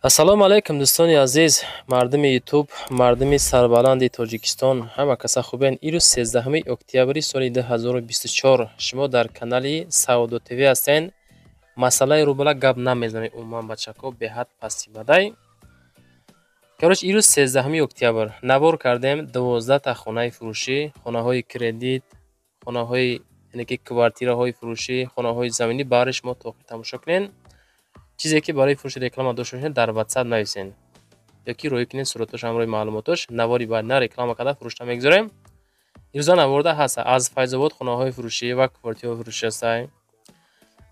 Ассалому алайкум, дӯстони азиз, мардуми Ютуб, мардуми сарбаланди Тоҷикистон, ҳама каса хубен. Ирӯз 13 октябри соли 2024, шумо дар канали Савдо ТВ ҳастен. Масъалаи рубла гап намезанем умуман, бачако, беҳад пасти бадай. Короче, ирӯз 13 октябр навор кардем 12та хонаи фурӯшӣ, хонаҳои кредит, хонаҳои, яъне ки квартираҳои фурӯшӣ, хонаҳои заминӣ. Баҳри шумо то охир тамошо кунед. Чизе ки барои фурӯши реклама дошта бошед, дар WhatsApp нависен ёки роӣ кунед суратош ҳамроҳи маълумотош. Навори баъд на реклама карда фурӯшта мегузорем. Ирӯза наворда ҳаст: аз Файзобод хонаҳои фурӯшӣ ва квартираҳои фурӯшӣ ҳастай,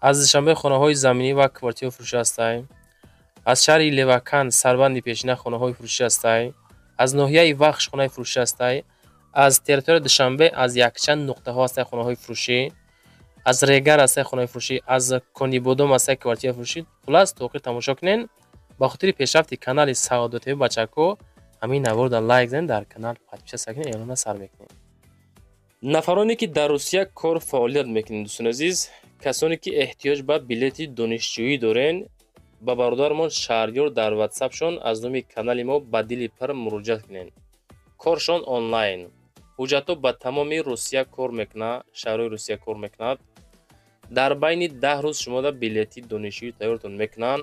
аз Душанбе хонаҳои заминӣ ва квартираҳои фурӯшӣ ҳастай, аз шаҳри Леваканд, сарбанди пешина, хонаҳои фурӯшӣ ҳастай, аз ноҳияи Вахш хонаи фурӯшӣ ҳастай, аз территорияи Душанбе аз якчанд нуқтаҳо ҳастай хонаҳои фурӯшӣ, аз Регар ҳастай хонаи фурӯшӣ, аз Конибодом ҳастай квартираи фурӯшӣ. Хулас, то охир тамошо кунед. Ба хотири пешрафти канали Савдо ТВ, бачако, ҳамин наворда лайк занед, дар канал подписаться кунед. Эълона сар мекунем. Нафароне ки дар Русия кор фаъолият мекунед, дӯстони азиз, касоне ки эҳтиёҷ ба билети донишҷӯӣ дорен, ба бародарамон Шаҳрёр дар ватсапшон аз номи канали мо ба дили пир муроҷиат кунед. Коршон онлайн, ҳуҷҷатҳо ба тамоми Русия кор мекунад, шаҳрҳои Русия кор мекунад. Дар байни 10 рӯз шумода билети донишҷӯӣ тайёртон мекунанд.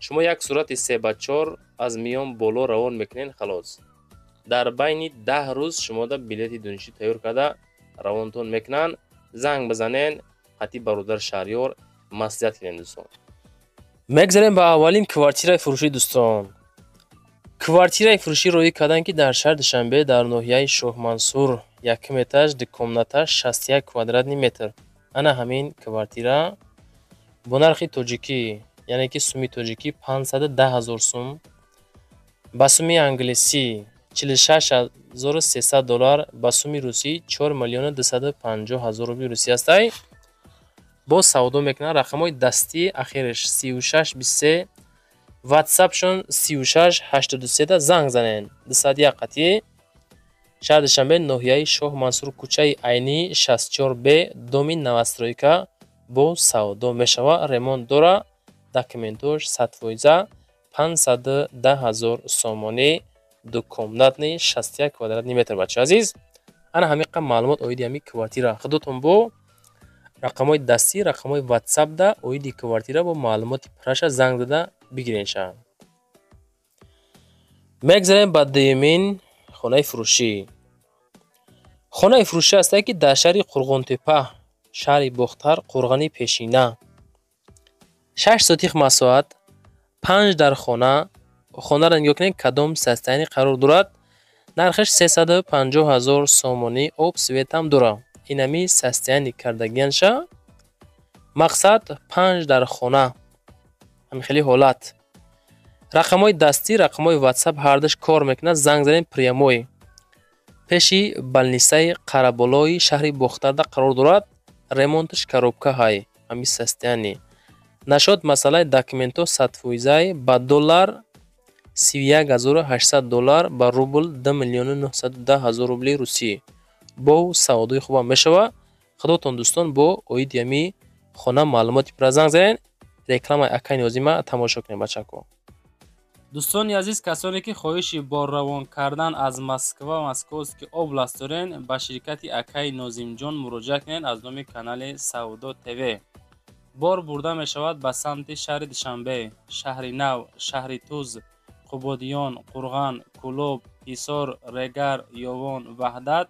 Шумо як сурати 3 ба 4 аз миён боло равон мекунед, халос. Дар байни 10 рӯз шумода билети донишҷӯӣ тайёр карда равонтон мекунанд. Занг бизанен, қатъи бародар Шаҳрёр маслиҳат кунем. Дӯстон, мегзарем ба аввалин квартираи фурӯшӣ. Дӯстон, квартираи фурӯшӣ роӣ карданд, ки дар шаҳри Душанбе, дар ноҳияи Шоҳмансур, якум этаж, ду комната, 61 квадратный метр. Ана ҳамин квартира бо нархи тоҷикӣ, яъне ки суми тоҷикӣ, 510 ҳазор сум, ба суми англисӣ 46 300 доллар, ба суми русӣ 4 250 000 рубли русӣ ҳастай. Боз савдо мекунанд. Рақамҳои дастӣ ахираш 36 23, ватсапшон 36 83-да занг занед. 201 қатъӣ. Шаҳри Душанбе, ноҳияи Шоҳ Мансур, кӯчаи Айнӣ, 64 б, доми новостройка. Боз савдо мешавад, ремонт дора, документош 100%. 510 000 сомонӣ, двухкомнатный, 61 квадратный метр. Бачаи азиз, ана ҳамин қадр маълумот оиди ҳамин квартира. Худотон бо рақамҳои дастӣ, рақамҳои ватсапда оиди квартира бо маълумоти пурраша занг зада бигиренша. Мегзарем ба дуюмин хонаи фурӯшӣ. Хонаи фурӯшӣ ҳастае, ки дар шаҳри Қурғонтеппа, шаҳри Бохтар, қурғани пешина, 6 сотих масоҳат, панҷ дар хона. Хонаро нигоҳ кунед, кадом состояние қарор дорад. Нархаш 350 000 сомонӣ, об, светам дорад. Инами состояние кардагианша. Мақсад, панҷ дар хона, ҳамин хели ҳолат. Рақамҳои дастӣ, рақамҳои ватсап ҳардуш кор мекунад. Занг занед прямой. Пеши больницаи Қараболои шаҳри Бохтарда қарор дорад. Ремонташ коробка ҳай, ҳамин состояние нашод. Масъалаи документҳо 100%-ай. Ба доллар 31 800 доллар, ба рубл 2 910 000 рубли русӣ. Бо савдои хубам мешавад. Худотон, дӯстон, бо оиди ҳамин хона маълумоти пурра занг занед. Рекламаи акай Нозима тамошо кунед, бачако. Дӯстони азиз, касоне ки хоҳиши борравон кардан аз Москва, Московский область дорен, ба ширкати акаи Нозимҷон муроҷиат кунед. Аз номи канали Савдо ТВ бор бурда мешавад ба самти шаҳри Душанбе, Шаҳри Нав, шаҳри Туз, Қубодиён, Қурған, Кӯлоб, Ҳисор, Регар, Ёвон, Ваҳдат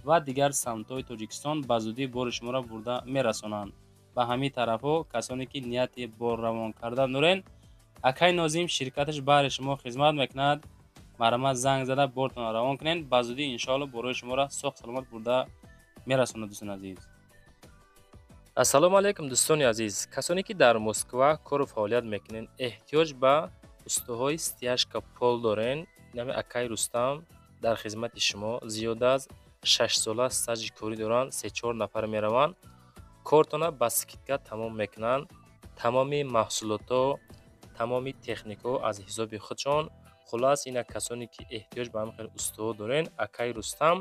ва дигар самтҳои Тоҷикистон. Ба зудӣ бори шуморо бурда мерасонанд ба ҳамин тарафҳо. Касоне ки нияти борравон кардан дорен, акай Нозим ширкаташ баҳри шумо хизмат мекунад. Марҳамат, занг зада бортонро равон кунед. Ба зудӣ, иншоалло, борои шуморо соғ саломат бурда мерасонад, дӯстони азиз. Ассалому алайкум, дӯстони азиз, касоне ки дар Москва кору фаъолият мекунед, эҳтиёҷ ба устоҳои стяжка пол дорен, нами акай Рустам дар хизмати шумо. Зиёда аз 6-сола стажи корӣ доранд. Се-чор нафар мераванд, кортона ба скидка тамом мекунанд. Тамоми маҳсулотҳо, тамоми техникаҳо аз ҳисоби худшон. Хулас, ина касоне ки эҳтиёҷ ба ҳамин хел устоҳо дорен, акай Рустам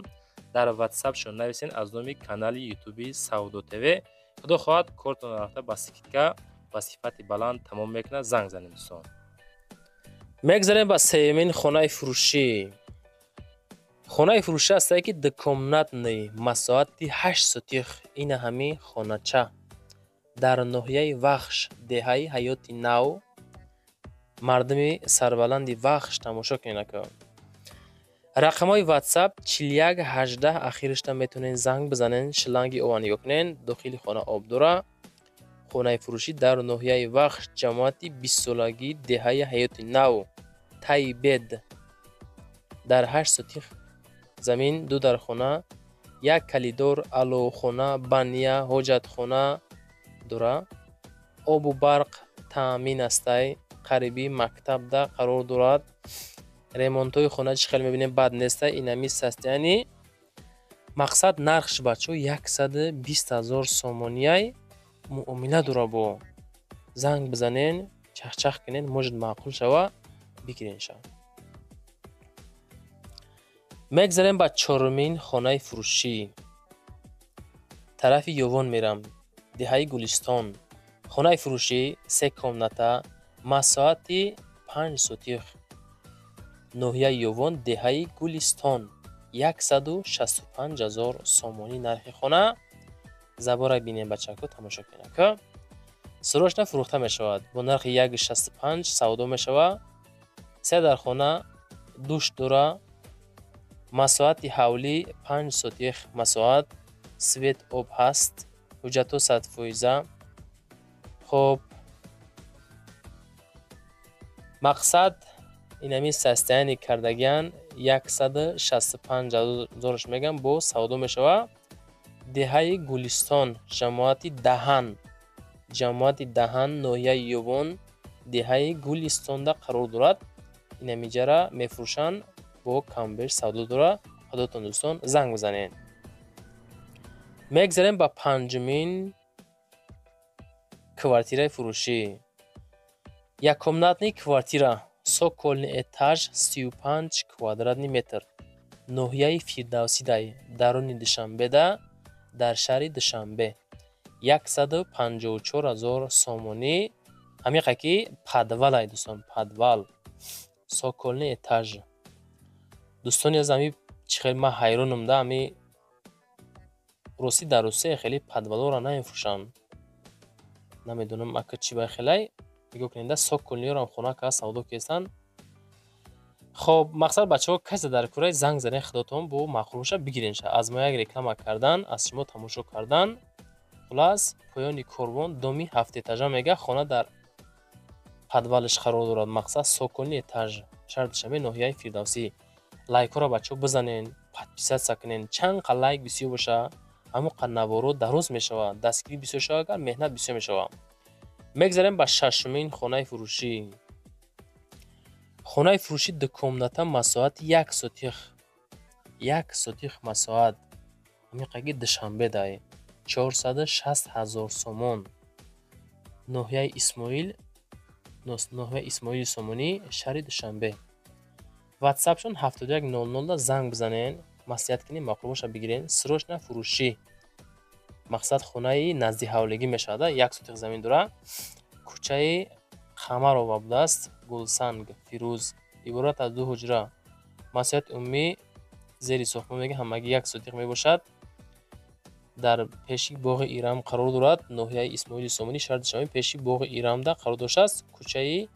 дар ватсапшон нависен аз номи канали ютуби Савдо ТВ. Худо хоҳад, кортонро рафта ба скидка, ба сифати баланд тамом мекунад. Занг занед, дӯстон. Мегзарем ба сеюмин хонаи фурӯшӣ. Хонаи фурӯшӣ ҳастае, ки двухкомнатный, масоҳати 8 сотих. Ина ҳамин хонача дар ноҳияи Вахш, деҳаи Ҳаёти Нав. Мардуми сарбаланди Вахш, тамошо кунед, ака. Рақамҳои Ватсап 41 18 ахирашта, метавонед занг бизанед. Шланги ова нигоҳ кунед, дохили хона об дора. Хонаи фурӯшӣ дар ноҳияи Вахш, ҷамоати Бистсолагӣ, деҳаи Ҳаёти Нав, Тайбед, дар 8 сотих замин, ду дархона, як коридор, аловхона, баня, ҳоҷатхона дора. Обу барқ таъмин ҳастай. Қариби мактабда қарор дорад. Ремонтҳои хона чӣ хел мебинем, бад нестай. Инами состояние. Мақсад, нархш, бачаҳо, 120 000 сомонияй, муомила дора. Бо занг бизанен, чахчах кунен, может, маъқул шава, бигиренша. Мегзарем ба чорумин хонаи фурӯшӣ. Тарафи Ёвон мерам, деҳаи Гулистон. Хонаи фурӯшӣ се комната, масоҳати 5 сотих, ноҳияи Ёвон, деҳаи Гулистон, 165 000 сомонӣ нархи хона. Забора бинем, бачако, тамошо кунед, ака. Срочно фурӯхта мешавад, бо нархи 1,65 савдо мешавад. Се дархона, душ дора. Масоҳати ҳавлӣ 5 сотих масоҳат, свет, об ҳаст, ҳуҷҷатҳо 100%. Хоб, мақсад, инами состояние кардагиан, 165 000-ш мегӯям, бо савдо мешавад. Деҳаи Гулистон, ҷамоати Даҳан, ҷамоати Даҳан, ноҳияи Ёвон, деҳаи Гулистонда қарор дорад. Инамиҷара мефурӯшанд, бо камбеш савдо дорад. Худотон, дӯстон, занг бизанед. Мегзарем ба панҷумин квартираи фурӯшӣ. Яккомнатный квартира, цокольный этаж, 35 квадратный метр, ноҳияи Фирдавсидай, даруни Душанбеда, дар шаҳри Душанбе, 154 000 сомонӣ. Ҳамиқа ки подвалай, дӯстон, подвал, цокольный этаж. Дӯстони азиз, ҳами чӣ хел ман ҳайронам да, ҳами ростӣ, дар Русия хеле подвалҳоро намефурӯшанд. Намедонам, ака, чӣ ба хелай. Нигоҳ кунед да, цокольныйёрам хона ка савдо кестанд. Хоб, мақсад, бачаҳо, касе дар кӯраи, занг занед худотон, бо маъқул боша, бигиренша. Аз мо як реклама кардан, аз шумо тамошо кардан. Хулас, поёни корвон, доми ҳафтэтажа мега, хона дар подвалаш қарор дорад. Мақсад, цокольный этаж, шаҳри Душанбе, ноҳияи Фирдавсӣ. Лайкҳоро, бачаҳо, бизанен, подписаться кунен. Чанд қа лайк бисёр боша, ҳамон қа наворо дароз мешавад. Дастгирӣ бисёр шава, агар меҳнат бисёр мешавад. Мегзарем ба шашумин хонаи фурӯшӣ. Хонаи фурӯшӣ двухкомната, масоҳати 1 сотих, 1 сотих масоҳат, ҳамиқаги Душанбе дай, 460 000 сомон, ноҳияи Исмоил, ноҳияи Исмоили Сомонӣ, шаҳри Душанбе. Ватсапшон 7100, занг бизанен, маслиҳат кунем, маъқул боша, бигирен. Срочно фурӯшӣ. Мақсад, хонаи назди ҳавлигӣ мешавад, 1 сотих замин дора, кӯчаи Қамарова будааст, Гулсанг Фирӯз, иборат аз ду ҳуҷра. Масоҳати умумӣ зери сохтмон мега, ҳамагӣ 1 сотих мебошад. Дар пеши боғи Ирам қарор дорад. Ноҳияи Исмоили Сомонӣ, шаҳри Душанбе, пеши боғи Ирамда қарор доштааст, кӯчаи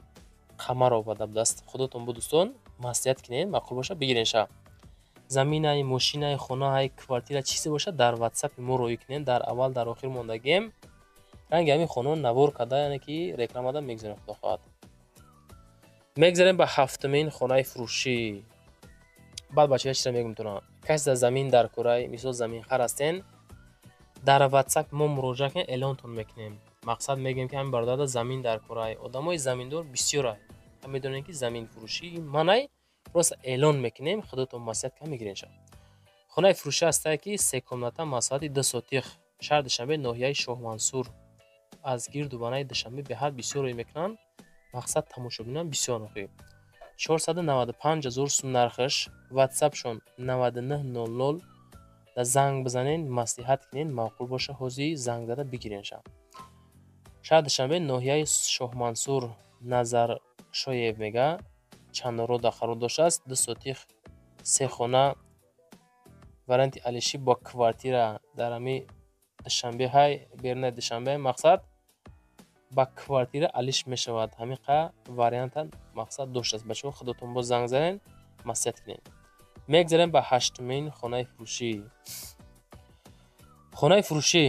Қамарова будааст. Худотон бу, дӯстон, маслиҳат кунед, маъқул боша, бигиренша. Заминай, мошинай, хонаай, квартира, чизе бошад, дар Ватсапи мо роӣ кунед. Дар аввал, дар охир мондагием. Ранги ҳамин хонаҳо навор карда, яъне ки рекламада мегузорем, худо хоҳад. Мегзарем ба ҳафтумин хонаи фурӯшӣ. Баъд, бачаҳо, чизро мегӯм тона: касе дар замин дар кӯрай, мисол, заминхар ҳастен, дар Ватсапи мо муроҷиат кунед, эълонтон мекунем. Мақсад, мегӯем, ки ҳамин бародарда замин дар кӯрай. Одамои заминдор бисёрай, медонем, ки заминфурӯшӣ манай, просто эълон мекунем, худотон маслиҳат кам, мегиренша. Хонаи фурӯшӣ ҳастае, ки се комната, масоҳати 2 сотих, шаҳри Душанбе, ноҳияи Шоҳмансур. Аз гирду банаи Душанбе беҳад бисёр рӯй мекунанд. Мақсад, тамошобинон бисёр нохӣ. 495 000 сум нархаш. Ватсапшон 9900, занг бизанен, маслиҳат кунен, маъқул боша, ҳозир занг зада бигиренша. Шаҳри Душанбе, ноҳияи Шоҳмансур, Назаршоев мега. Чандорода қарор доштааст. 2 сотих, се хона, варианти алишӣ бо квартира дар ҳами Душанбе ҳай, берунаи Душанбе, мақсад, ба квартира алиш мешавад. Ҳамин варианта, мақсад, доштааст. Бачаҳо, худотон боз занг занед, маслиҳат кунед. Мегзарем ба ҳаштумин хонаи фурӯшӣ. Хонаи фурӯшӣ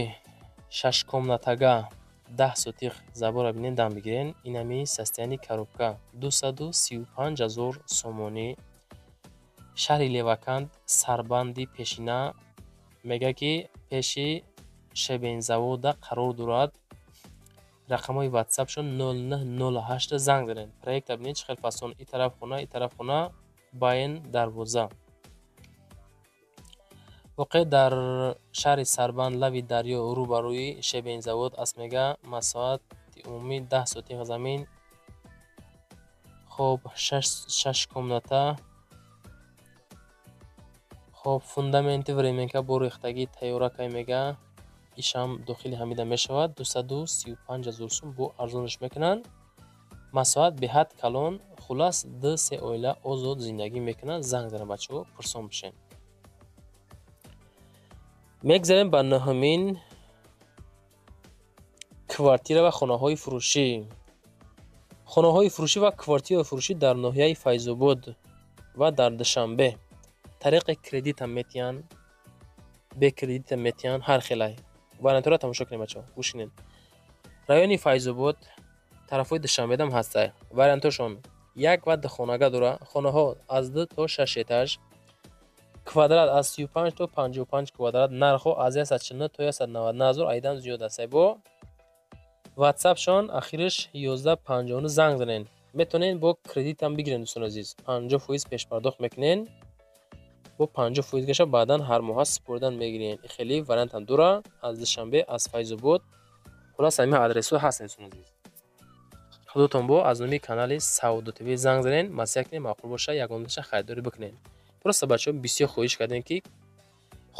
шашкомнатага, 10 сотих. Забора бинед, дам бигирен. Инами состояние коробка, 235 000 сомонӣ. Шаҳри Леваканд, Сарбанди пешина мега, ки пеши щебензавода қарор дорад. Рақамҳои ватсапшон 0908, занг занед. Проекта бинед, чӣ хел фасон: и тараф хона, и тараф хона, байн дарвоза. Воқеъ дар шаҳри Сарбанд, лаби дарё, рӯ ба рӯи щебензавод аст мега. Масоҳати умумӣ 10 сотих замин. Хоб, шаш комната. Хоб, фундаменти временка бо рехтагии тайёракай мега, ишам дохили ҳамида мешавад. 235 000 сум, бо арзонаш мекунанд. Масоҳат беҳад калон. Хулас, ду се оила озод зиндагӣ мекунанд. Занг занед, бачаҳо, пурсон бошед. Мегзарем ба нӯҳумин квартира ва хонаҳои фурӯшӣ. Хонаҳои фурӯшӣ ва квартираи фурӯшӣ дар ноҳияи Файзобод ва дар Душанбе. Тариқи кредитам метиҳанд, бе кредитам метиҳанд, ҳар хелай вариантҳоро тамошо кунед, бачаҳо, гӯш кунед. Райони Файзобод, тарафҳои Душанбедам ҳастай. Вариантҳошон як ва духонага дора. Хонаҳо аз ду то шаш этаж, квадрат аз 35 то 55 квадрат, нархҳо аз 149 то 199 ҳазор, айдан зиёд аст. Бо ватсапшон ахириш 1159, занг занед. Метавонед бо кредитам бигиред, дӯстони азиз. 50% пешпардохт мекунед, бо 50% гаша баъдан ҳар моҳа супоридан мегиред. Хеле вариантам дора аз Душанбе, аз Файзобод. Хулас, ҳамин адресҳо ҳаст, дӯстони азиз. Худотон бо аз номи канали Савдо ТВ занг занед, маслиҳат кунед, маъқул боша, ягонташа харидорӣ бикунед. Просто бачаҳо бисёр хоҳиш кардем, ки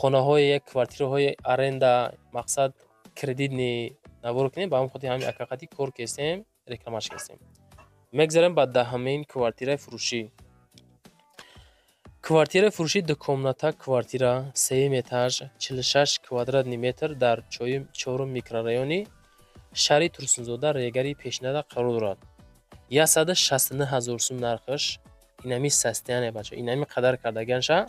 хонаҳои, квартираҳои аренда, мақсад, кредитный навор кунем. Ба ҳамин хотир ҳамин акақати кор кестем, рекламаш кестем. Мегзарем ба 10-умин квартираи фурӯшӣ. Квартираи фурӯшӣ дукомната квартира, сеюм этаж, 46 квадратный метр, дар чорум микрорайони шаҳри Турсунзода, Регари пешинада қарор дорад. 169 000 сум нархаш. Инами состояние, бача, инами қадар кардаганша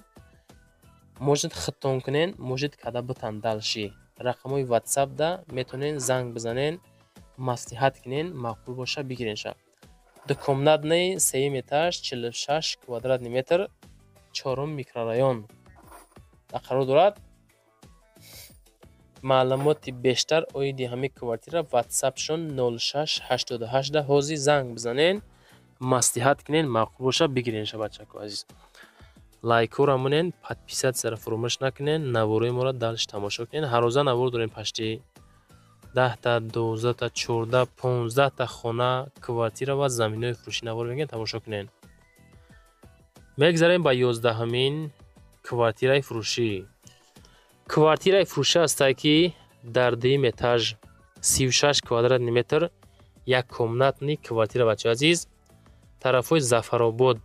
может худтон кунен, может када битан. Дальше рақамҳои ватсапда метавонен занг бизанен, маслиҳат кунен, маъқул боша, бигиренша. Двухкомнатный, сеюм этаж, 46 квадратный метр, чорум микрорайон қарор дорад. Маълумоти бештар оиди ҳамин квартира ватсапшон 0688, ҳозир занг бизанен, маслиҳат кунен, маъқул боша, бигиренша. Бачако азиз, лайкҳоро монен, подписатьсяро фуромӯш накунен, наворои моро дальше тамошо кунен. Ҳаррӯза навор дорем, пашти 10-та, 12-та, 14, 15-та хона, квартира ва заминҳои фурӯшӣ навор мегирем, тамошо кунен. Мегзарем ба 11-умин квартираи фурӯшӣ. Квартираи фурӯшӣ ҳастае, ки дар дуюм этаж, 36 квадратный метр, яккомнатный квартира, бачаҳои азиз, тарафҳои Зафаробод,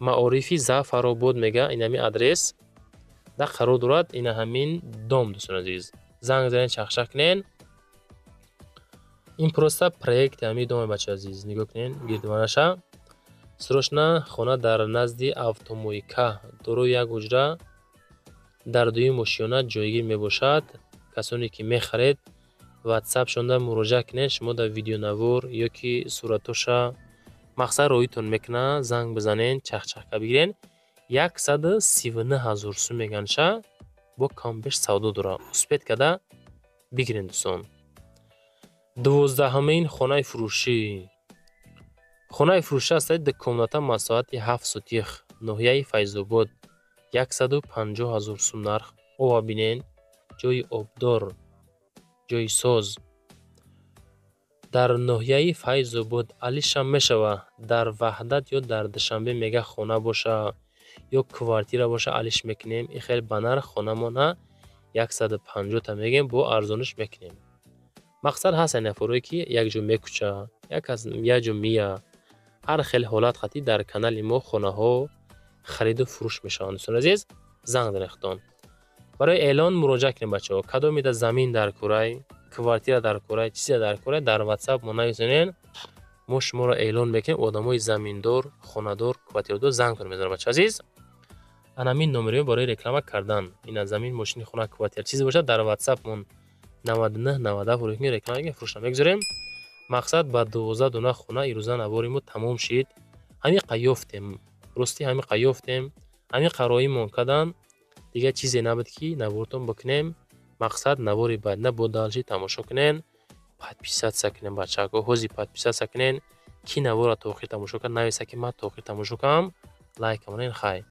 Маорифи Зафаробод мега, инами адрес да қарор дорад. Ина ҳамин дом, дӯстони азиз, занг занед, чахчах кунен. Ин просто проекти ҳамин доме, бачаҳои азиз, нигоҳ кунен гирдванаша. Срочно хона дар назди автомойка, дорои як ҳуҷра, дар дуюм ошёна ҷойгир мебошад. Касоне ки мехаред, ватсапшонда муроҷиат кунед. Шумо дар видеонавор ё ки суратоша, мақсад, роитон мекунад. Занг бизанед, чахчахка бигирен. 139 000 сум меганша, бо камбеш савдо дорад. Успеть карда бигирен, дӯстон. 12-умин хонаи фурӯшӣ. Хонаи фурӯшӣ ҳастад дукомната, масоҳати 7 сотих, ноҳияи Файзобод, 150 000 сум нарх. Ова бинен, ҷойи обдор, ҷойи соз дар ноҳияи Файзобод. Алишам мешава дар Ваҳдат ё дар Душанбе мега, хона боша ё квартира боша, алиш мекунем. И хел ба нарх хонамона 150-та мегӯем, бо арзониш мекунем. Мақсад, ҳастанд нафарое, ки як ҷо мекӯча, як ҷо мия. Ҳар хел ҳолат қатӣ дар канали мо хонаҳо хариду фурӯш мешаванд. Дӯстони азиз, занг занед худтон. Барои эълон муроҷиат кунед, бачаҳо. Кадомида замин дар курай, квартира дар курай, чизе дар курай, дар Ватсап мо нависонед, мо шуморо эълон мекунем. Одамои заминдор, хонадор, квартирадор занг кунед, мезанад, бачаҳо азиз. Анамин номерои барои реклама кардан. Ина замин, мошини, хона, квартира, чизе бошад, дар Ватсапмон 99 97 рӯи реклама мекунем, фурӯшна мегузорем. Мақсад, ба 12 дона хона ирӯза навори мо тамом шид. Ҳамиқа ёфтем, ростӣ, ҳамиқа ёфтем, ҳамиқа роҳимон кардам. Дигар чизе набуд, ки навортон бикунем. Мақсад, навори баъдина бо дальше тамошо кунен, подписаться кунен, бачаҳако. Ҳози подписаться кунен. Ки наворро то охир тамошо кард, нависа, ки ман то охир тамошо кардам, лайк монен. Хай.